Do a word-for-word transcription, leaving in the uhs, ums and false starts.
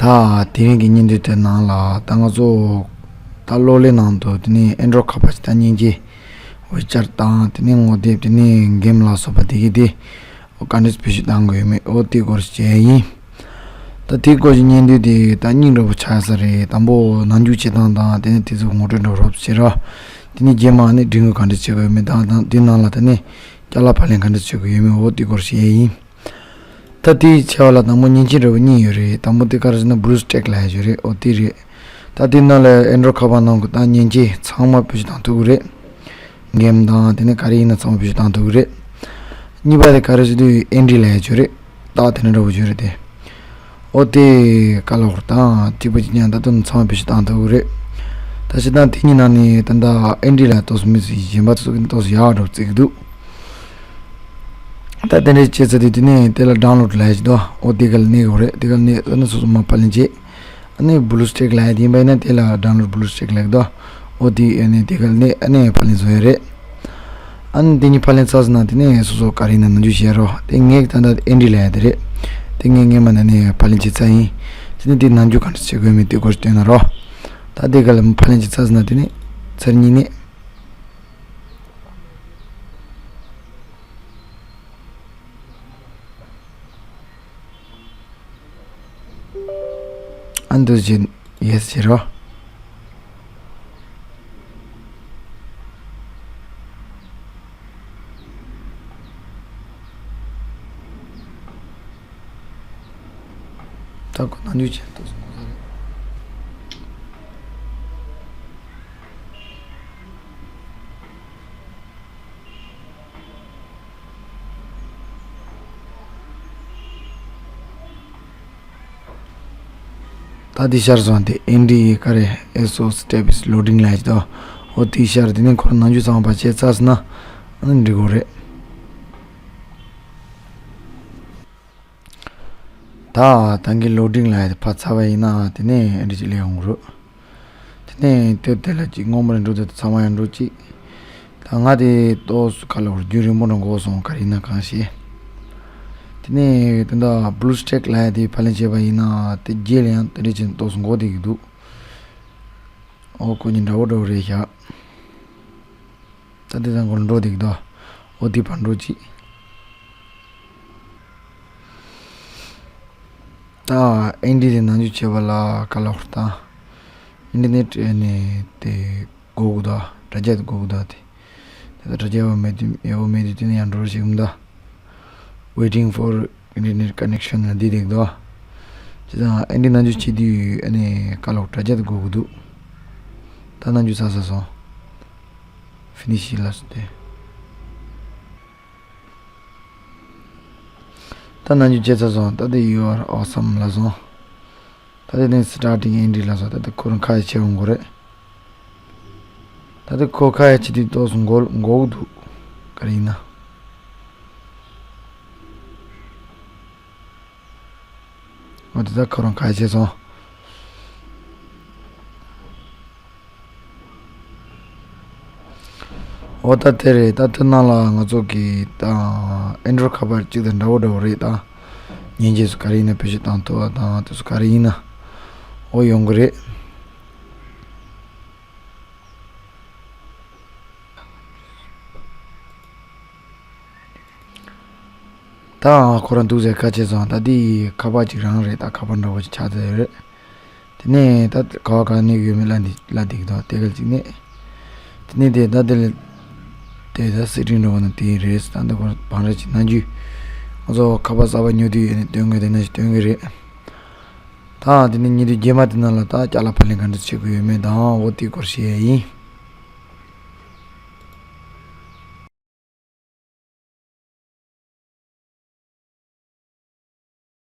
ད་དེ་རིང་གི་བརྙན་ཐུང་དེ་ནང་ལ་ད་ང་ཚོ་ད་གློག་ཀླད་ནང་དུ་དེ་ནས་ཨེན་ཌོ་རོཌ་ཁ་པར་ཅིག་ད་མཉེན་ཆས་ཝི་ཅེཊ་དང་དེ་ནས་ངོ་དེབ་དེ་ནས་གེམ་ལ་སོགས་པ་དེ་གི་དེ་ག་འདྲས་བེད་སྤྱོད་གཏང་དགོས་ཡོད་མེད་འོ་དེ་སྐོར་ཞིག་བྱས་ཡིན། ད་དེ་སྐོར་གྱི་བརྙན་ཐུང་དེ་ད་སྙིང་འདྲ་པོ་ཆགས་ས་རེད། དང་པོ་ནང་འཇུག་བྱེད་སྟངས་དང་དེ་ནས་དེ་ཚོ་ངོ་སྤྲོད་འདྲ་པོ་རོབ་བྱེད་རོགས། དེ་ནས་རྗེས་མ་ནས་སྒྲིག་འགོད་ག་འདྲས་བྱེད་དགོས་ཡོད་མེད་དང་དང་དེ་ནང་ལ་ད་ནས་ཅ་ལག་ཕབ་ལེན་ག་འདྲས་བྱེད་དགོས་ཡོད་མེད་འོ་དེ་སྐོར་བཤད་ཡིན། ད་དེའི་ཆེ་བ་ལ་དང་པོ་མཉེན་ཆས་འདྲ་པོ་གཉིས་ཡོད་རེད། དང་པོ་དེ་ག་རེ་ཟེར་ན་བུ་ལུ་སི་ཊེག་ལབ་ཡ་ཅིག་རེད། འོ་དེ་རེད། ད་དེ་ནང་ལ་ཨེན་ཌོ་རོཌ་ཁ་པར་ནང་གི་ད་མཉེན་ཆས་ཚང་མ་བེད་སྤྱོད་བཏང་ཐུབ་ཀྱི་རེད། གེམ་དང་དེ་ནས་ག་རེ་ཡིན་ན་ཚང་མ་བེད་སྤྱོད་བཏང་ཐུབ་ཀྱི་རེད། གཉིས་པ་དེ་ག་རེ་ཟེར་དུས་ཨེན་ཌི་ལབ་ཡ་ཅིག་རེད། རྟགས་དེ་འདྲ་འདྲ་པོ་ཅིག་རེད་དེ། འོ་དེ་ག་ལ་ཧོར་དང་ཐིག་པ་ཅིག་ཀྱང་ད་དུང་ཚང་མ་བེད་སྤྱོད་བཏང་ཐུབ་ཀྱི་རེད། ད་སྤྱིར་བཏང་དེ་གཉིས་ནང་ནས་ད་ལྟ་ཨེན་ཌི་ལ་ཏོག་ཙམ་མི་སྲིད་གཞན་པ་ཚོ་གི་ཏོག་ཙམ་ཡག་འགྲོ་བརྩི་གི་འདུག་ད་དེ་འདྲའི་བྱས་ཚར་དུས་དེ་ནས་དེ་ལ་ཌའུན་ལོཌ་ལབ་ཡ་ཅིག་འདུག་འོ་དེ་ག་ལ་གནོན་དགོས་རེད། དེ་ག་ལ་གནོན་ད་ནི་སོ་སོ་མ་ཕབ་ལེན་བྱེད། ཨ་ནི་བུ་ལུ་སི་ཊེག་ལབ་ཡ་དེ་ཡིན་པ་ཡིན་ན་དེ་ལ་ཌའུན་ལོཌ་བུ་ལུ་སི་ཊེག་ལབ་ཀྱི་འདུག་འོ་དེ་ཨ་ནི་དེ་ག་ལ་གནོན་ཨ་ནི་ཕབ་ལེན་བཟོ་ཡ་རེད། ཨ་ནི་དེ་གཉིས་ཕབ་ལེན་ཚར་སོང་ན་དེ་ནས་སོ་སོ་ག་རེ་ཡིན་ན་ནང་འཇུག་བྱེད་ཡ་རོགས། དེ་ངས་ད་ལྟ་ཨེན་ཌི་ལབ་ཡ་དེ་རེད། དེ་ངས་སྔོན་མ་ནས་ནས་ཕབ་ལེན་བྱས་ཚར་ཡིན། དེ་ནས་དེ་ནང་འཇུག་ག་འདྲ་བྱེད་དགོས་མིན་དེ་སྐོར་སྟོན་ན་རོགས། ད་དེ་ག་ལ་ཕབ་ལེན་བྱས་ཚར་སོང་ན་དེ་ནས་ཚར་གཉིས་ནས། ཨ་འདུ་བྱེད་ཡེ་སི་བྱེད་རོགས། ད་ཁོ་ནང་འཇུག་བྱེད་ཐུབ་སོང་ས་རེད། ད་འདི་ཤར་སོང་དེ་ཨེན་ཌི་ཨེ་ག་རེ་ཨེས་ཨོ་སི་ཊེབ་ཨིས་ལོ་ཌིང་ལབ་ཀྱི་འདུག་འོ་དེ་ཤར་དེ་ནས་ཁོ་རང་ནང་འཇུག་ཚང་མ་བྱས་ཚར་སོང་ན་ཨ་ནི་འགྲིག་གོ་རེད། ད་ད་གིན་ལོ་ཌིང་ལབ་ཡ་དེ་ཕར་ཚར་བ་ཡིན་ན་དེ་ནས་ཨེན་ཌི་ཅིག་སླེབས་ཡོང་གི་རེད། དེ་ནས་དེབ་དེ་ལ་ཅིག་སྔོན་མ་རེ་འགྲོ་དེ་ཚང་མ་ཡང་འགྲོ་ཅིག་ད་ང་དེ་ཏོག་ཙམ་ག་ལ་བར་རྒྱུན་རིང་པོ་འགྲོ་དགོས་སོང་ག་རེ་ཡིན་ན་གང་ཤེས། དེ་ནས་དེ་འདྲ་བུ་ལུ་སི་ཊེག་ལབ་ཡ་དེ་ཕབ་ལེན་བྱས་པ་ཡིན་ན་དེ་རྗེས་ལ་ཡང་དེ་འདྲ་བྱས་ནས་ཏོག་ཙམ་འགོར་བསྡད་ཀྱི་འདུག་འོ་ཁོ་གཉིས་འདྲ་བོ་འདྲ་བོ་རེད་ཤག་ད་དེ་དང་གོ་ལ་འགྲོ་བསྡད་ཀྱི་འདུག་འོ་དེ་ཕར་འགྲོ་ཅིག་ད་ཨེན་ཌི་དེ་ནང་འཇུག་བྱེད་པ་ལ་ག་ལ་ཧོར་དང་། ཨིན་ཊར་ནེཊ་ནས་དེ་དགོས་ཀྱི་འདུག་དྲ་རྒྱ་དེ་དགོས་ཀྱི་འདུག་དེ། དེ་ད་དྲ་རྒྱ་ཡོད་མེད་དུས་ཡོད་མེད་དུས་དེ་ནས་ཡང་འགྲོ་རོགས་བྱེད་ཀྱི་མི་འདུག Waiting for internet connection ལ་འདི་འདེགས་འདུག་བྱས་ཙང་ཨེན་ཌི་ནང་འཇུག་བྱེད་དུས་ཨ་ནི་ག་ལ་ཧོར་དྲ་རྒྱ་དེ་དགོས་ཀྱི་འདུག་ད་ནང་འཇུག་ཚར་ཚར་སོང་། ཕི་ནི་ཤི་ལ་སོང་སྟེ། ད་ནང་འཇུག་བྱས་ཚར་སོང་། ད་དེ་you are awesome ལབ་སོང་། ད་དེ་ནས་starting ཨེན་ཌི་ལབ་སོང་། ད་དེ་ཁོ་རང་ཁ་ཡ་ཆེ་འོང་གོ་རེད། ད་དེ་ཁོ་ཁ་ཡ་ཆེ་དུས་ཏོག་ཙམ་འགོར་འགོར་གི་འདུག་ག་རེ་ཡིན་ན། འོ་དེ་ད་ཁོ་རང་ཁ་ཡ་ཆེ་སོང་། འོ་ད་དེ་རེད། ད་དེ་ནང་ལ་ང་ཚོ་གི་ད་ཨེན་ཌོ་རོཌ་ཁ་པར་གཅིག་དང་འདྲ་བོ་འདྲ་བོ་རེད། ད་མཉེན་ཆས་སུ་ག་རེ་ཡིན་ན་བེད་སྤྱོད་བཏང་ཐུབ་པ་དང་དེ་ཚོ་ག་རེ་ཡིན་ན་འོ་ཡོང་གི་རེད། ད་ཁོ་རང་འདུག་ཟེར་ཁ་ཆེ་སོང་། ད་འདི་ཁ་པར་གཅིག་རང་རེད། ད་ཁ་པར་འདྲ་བོ་ཅིག་ཆགས་བསྡད་ཡོད་རེད། དེ་ནས་ད་ག་བ་ག་གནས་ཡོད་མེད་ལ་འདི་ལ་འདི་གི་ད་དེ་ག་ཅིག་ནས། དེ་ནས་དེ་ད་དེ་ལ་དེ་ད་སི་ཊིང་འདྲ་བོ་ན་དེ་རེད། ད་འདི་ཁོ་བང་རེ་ཅིག་ནང་རྒྱུས་ང་ཚོ་ཁ་པར་གསར་པ་ཉོ་དུས་ཡོད་ནས་སྟོན་དགོས་དེ་ནས་ཅིག་སྟོན་གི་རེད། ད་དེ་ནས་ཉེ་དུས་རྗེས་མ་དེ་ནང་ལ་ད་ཅ་ལག་ཕབ་ལེན་ག་འདྲ་བྱེད་དགོས་ཡོད་མེད་དང་འོ་དེའི་སྐོར་བཤད་ཡ་ཡིན།